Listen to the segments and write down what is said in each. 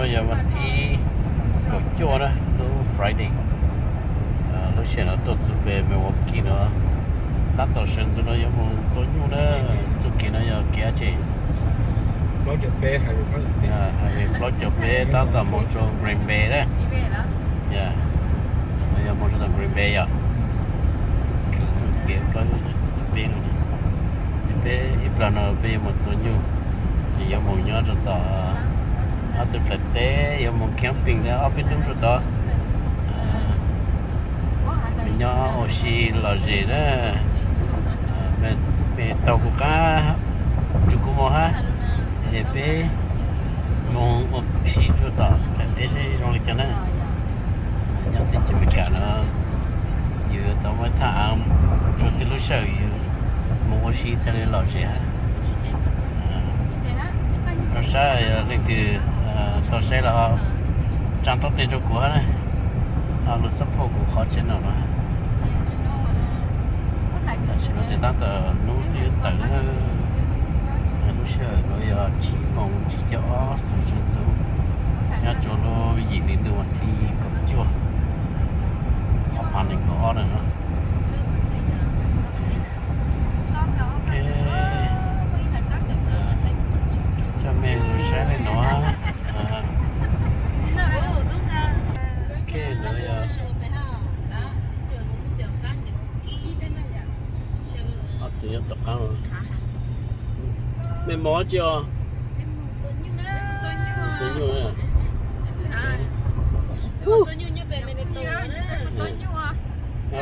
Yog vas thib kaum cuaj na, lub Friday. Lub sij hawm no tuaj txug pem Milwaukee no, tab tom sawv ntxov no yuav mus tua nyuj na. Txuj kev no yog kev dab tsi? Highway plaub caug peb tab tom mus rau Green Bay na. Yog mus rau tom Green Bay yom. Txuj kev plaub caug peb no, peb ib plag no peb yuav mus tua nyuj, ces yuav mus nyob rau tom ob tug plawv teb, yuav mus camping na, ob peb hnub rau tod. Nyob ua si lom zem na. Me taug kuv qab, nrug kuv mus hab, es peb mus ua si rau tom plawv teb seb zoo li cas na. Nyob teb chaws Amelikas no, yus yuav tau muaj thaj av rua tej lub sij hawm yus mus ua si txhaj le lom zem hab. Zoo sab yog leej twg tau saib los tsa ntaub tes rau kuv hab na, ho lug support kuv qhov channel no. Tam sim no ces tab tom nub twb yuav tawm na. Lub sij hawm no yog tsib moos tsib caug ob thaum sawv ntxov, nyob rau lub yim hli ntuj vas thib kaum cuaj, ob phav nees nkaum ob na. Coj mej lug saib le nuav. Ok, nuav yog ob tug nyob tom qaab. Mej moog dab tsi os? Tua nyuj.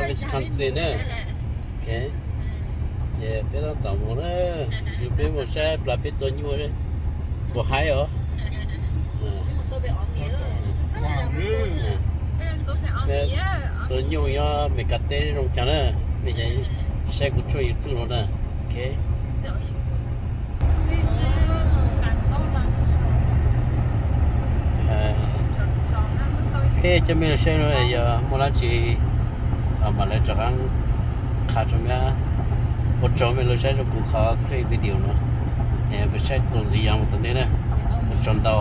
Wisconsin na. Ok, ces peb tab tom moog na, ntsib peb moog saib plag peb tua nyuj puas haib os. Tua nyuj nyob Amelikas teb zoo caag na, mej saib kuv tshooj YouTube no na. Ok. Ok, coj mej lug saib nuav yog muaj dlaab tsi mam le rov qaab qha rua mej. Ua tsaug mej lug saib rua kuv qhov clip video no, peb saib txuas ntxiv yog mus tom ntej na. Ua tsaug ntau.